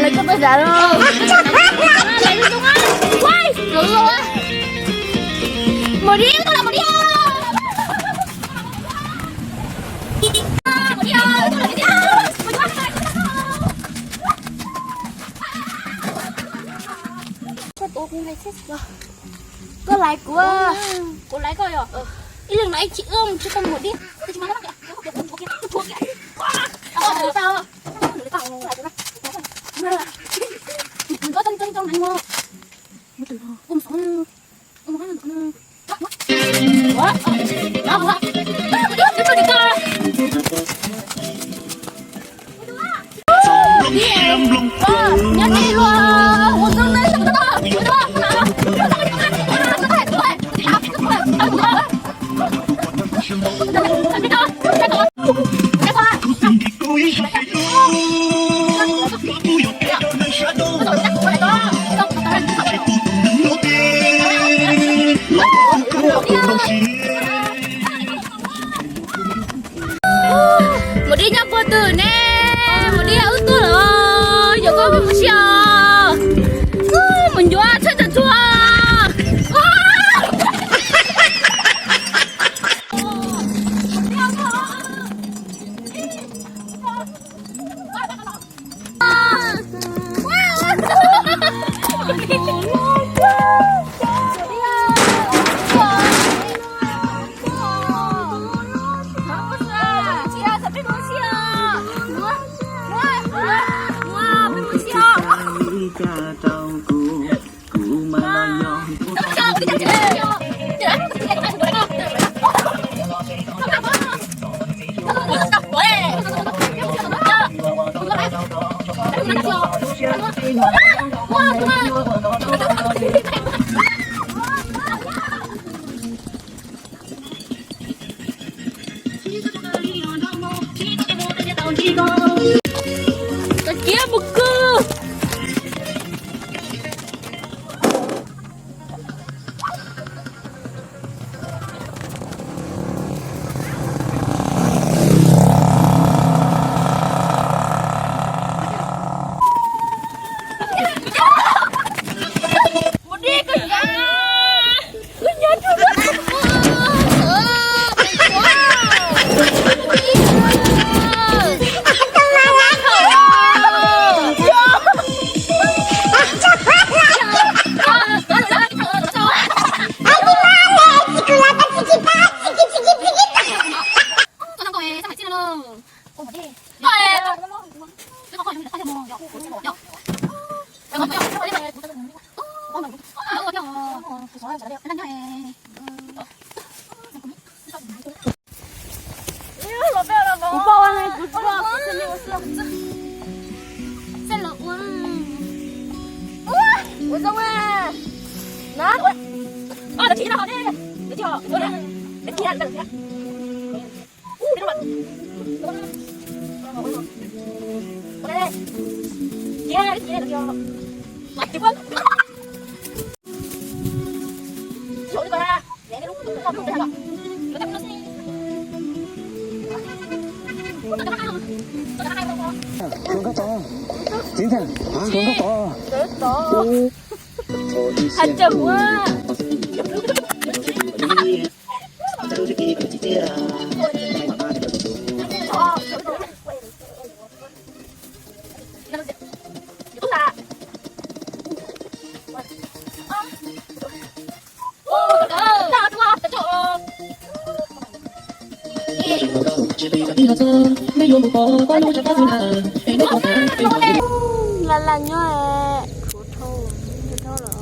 Koj pais dav los? Mus di, koj los mus di. Koj laiv kuv, kuv laiv koj yom. Ib leeg no ib chim ua mus tsis tau mus di. Mus di nyob puag twg ne? Mus di wb tuaj lawm, yuav koj mus si os. Mus ncuav tsheb txhua txhua. Koj cia mus kawg. Kuv pom ua ne, kuv tsis pom. Xej los ua. Ua zoo na. Na. Ua tsis no ne. Hais tsawg ua. Laj laj nyob, kuv dhau, kuv dhau lawm.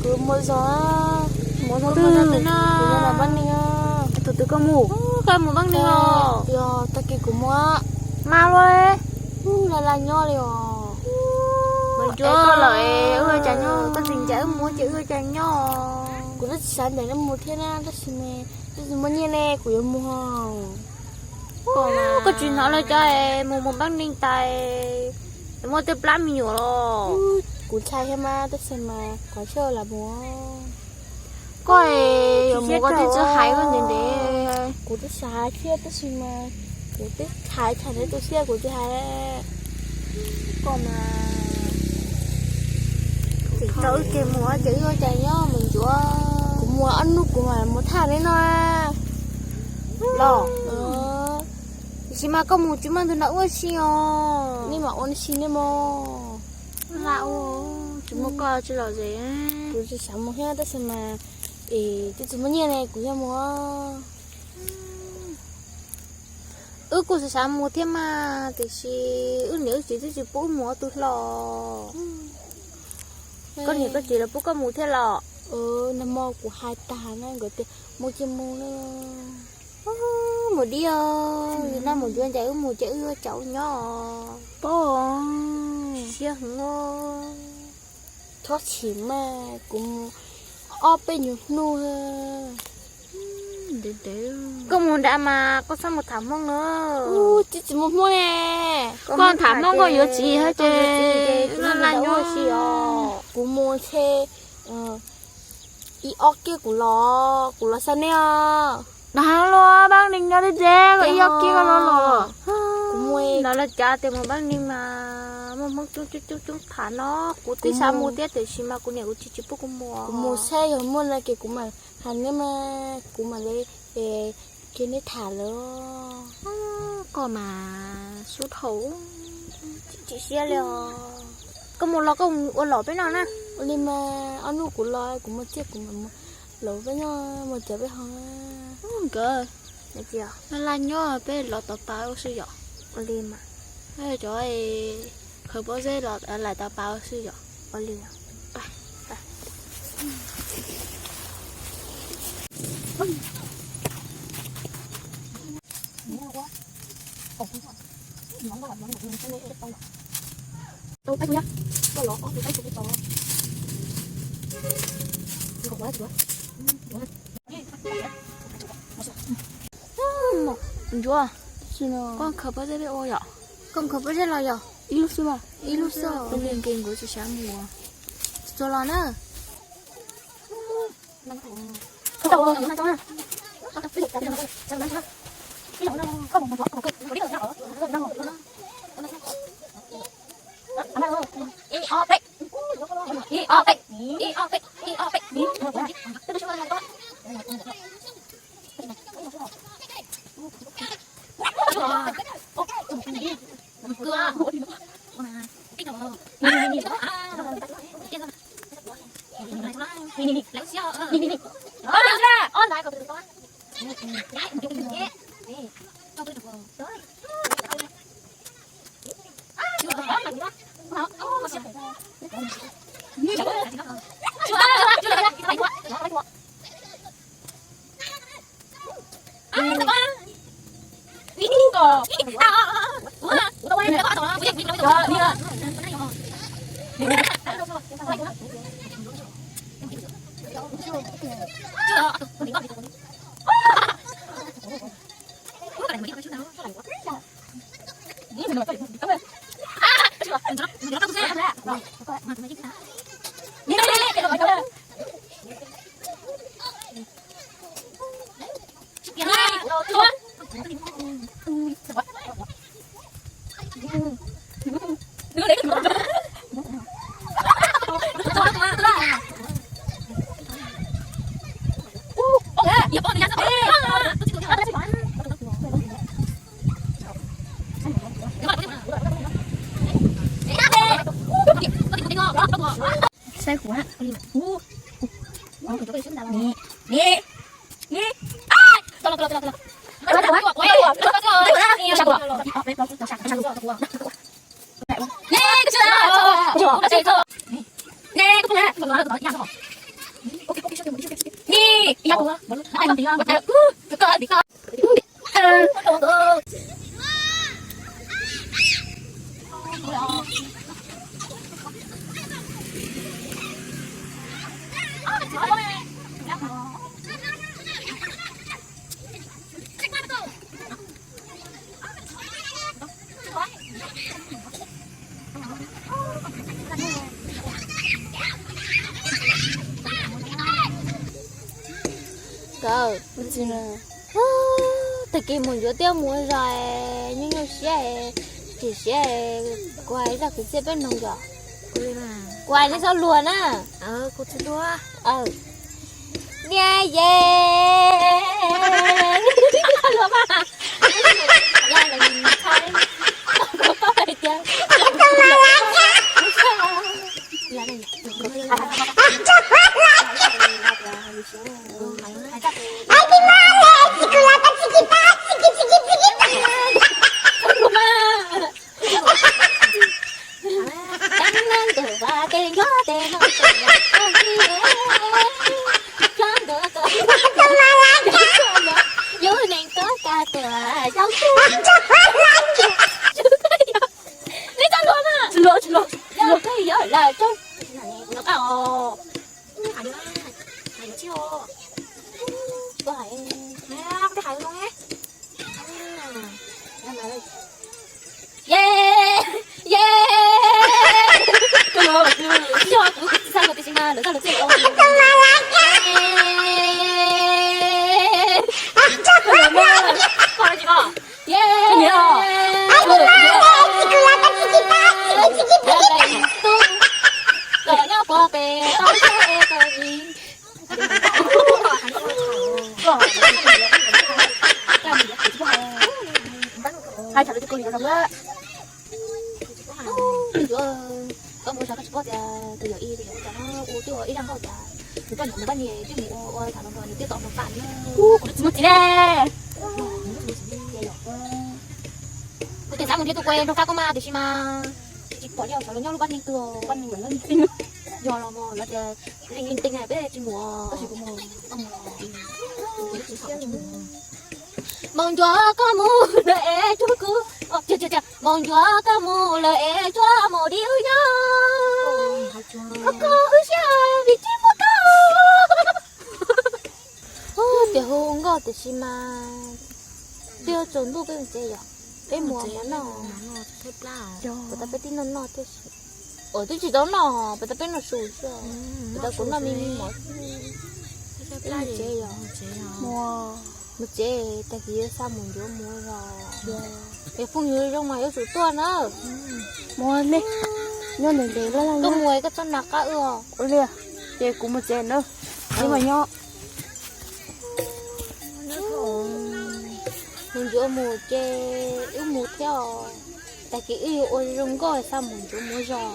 Kuv mus zov, mus zov twg no? Tus twg koj mus? Koj mus Npab Neeg os? Yog tag kis kuv mus. Mas luaj, laj laj nyob li os. Mus cuag koj lawm, wb ua cas nyob? Koj tsis ncaim wb mus ces wb ua cas nyob? Kuv twb tsis xav ncaim nej mus thiab na, tab sis mas, tab sis muaj nyiaj ne kuv yuav mus. Koj tsis hnov lawv cov mus mus Npab Neeg tas, muaj tej plab me nyuam los. Kuv ntshai thiab mas, tab sis mas koj cia li mus. Koj yuav mus koj twb tsis hais koj ntev ntev. Kuv twb xav thiab tab sis mas kuv twb hais tsis ntev tu siab kuv tsis hais. Koj mas tseem tso wb tseg mus ces wb ua cas nyob mus ncuav. Kuv mus ob hnub kuv mam mus tham neb no. Los, tiam sis mas koj mus tsis muaj tus nrog wb ua si os. Nej mam ua si nej mog. Tsis muaj koj tsis lom zem. Kuv tsis xav mus thiab tab sis mas, es twb tsis muaj nyiaj ne kuv yog mus. Wb kuj xav xav mus thiab mas tiam sis wb niam wb txiv twb tsis pub wb mus ua tus hlob. Koj niam koj txiv lawv pub koj mus thiab los? Nag hmo kuv hais tag na nkawd tias mus ces mus na. Mus dib os, nag mus ncuav ncaim wb mus ces wb yuav tsau nyob. Paub, siab heev. Txhob chim mas kuv mus ob peb nyuag hnub. Koj mus nrad mas koj txhob mus tham Hmoob na. Tsis tsis mus Hmoob ne. Koj tham Hmoob koj yuav txiv hab ces laj laj nyob si os. Kuv mus ntshe ib ob kiab kuv los, kuv los xa nej os. Dag luag Npaab Neeg nyob deb deb koj ib ob kiab koj los los. Kuv mus los los cas tias mus Npaab Neeg mas muaj Hmoob coob coob coob tham no. Kuv twb xav mus thiab tiam sis mas kuv niam kuv txiv tsis pub kuv mus. Kuv mus saib yog muaj no ces kuv mam hais neb mas kuv mam li ces neb tham lawm. Koj mas sub dhau, tsis siab li os. Koj mus los koj mus ua lom peb noj na. Ua li mas ob hnub kuv los kuv muaj txiaj kuv mam mus lom peb noj mus cawm peb ho. Nkawd, laj laj nyob peb los tau pa ua si yom. Ua li mas, cov khaws pob zeb los lais tau pa ua si yom. Ua li. Ntsuag, koj khaws pob zeb peb ua yom. Koj khaws pob zeb los yom. Ib lub xwb, ib lub xwb. Peb nkees nkees kuv tsis xav mus. Txua los na. Saib kuv. Kaw, tag kis mus ncuav tiab mus zos, nyuaj nyuaj siab, Tsis siab, kuv hais zaj kwv txhiaj peb mloog yom. Kuv hais nej txhob luag na. Niam yej, txhob luag mas. Neb txhob luag mas. Tsis luag, tsis luag, tsis luag. Koj hais, koj hais zoo ne. Ye, ye. Yog kuv tsis txhaj luag tiam sis mas lawv txhaj luag tiag. Ye. Koj nyob puag pem tau saib es koj. Hais tham lus tias koj li no. Koj mus zov koj tsis paub tias tus yawm ib tus yawm ib cov no ua twb ua ib zaj nkauj tias nws poj niam nws poj niam twb mus ua ua tham hluas nkauj nws twb tau mus pam na. Kuv twb tsis muaj txiv ne. Kuv tseem xav mus nrhiav tus kuv nrog koj mas tiam sis mas tsis pom li os, xyov lawv nyob lub pab neeg twg. Yog los mas lawv tias leej leej teej na peb tsis mus. Maum ncuav koj mus lawm es tsuag kuv, maum ncuav koj mus lawm es tsuag mus dim wb nyob. Koj kho wb siab vim tsis muaj koj. Tias hu nkauj tiam sis mas twb yuav tsaus ntuj peb mus tsev yom. Peb mus mov noj, peb tau peb tib noj noj thiab. Ua twb tsis tau noj, peb tau peb noj su xwb. Peb tau kuv noj me me mov xwb. Peb mus tsev yom. Mus tsev tag kis yuav xa mus ncuav mus zog. Es phooj ywg zoo mas yuav tsum tuaj na. Mus ne, nyob ntev ntev lawm. Koj mus es koj txhob nco qab wb os. Ua li, ces kuv mus tsev na. Wb mas nyob. Mus ncuav mus ces wb mus thiab os. Tag kis wb yuav ua zoo nkauj xa mus ncuav mus zog.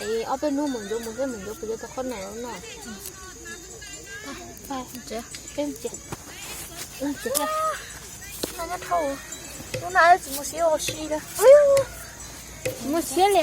Es ob peb hnub mus ncuav mus thiab mus ncuav puas yuav tau qhov no no. Peb mus tsev. Peb mus tsev. Lub no tsis mus siab ua si li. Tsis mus siab li.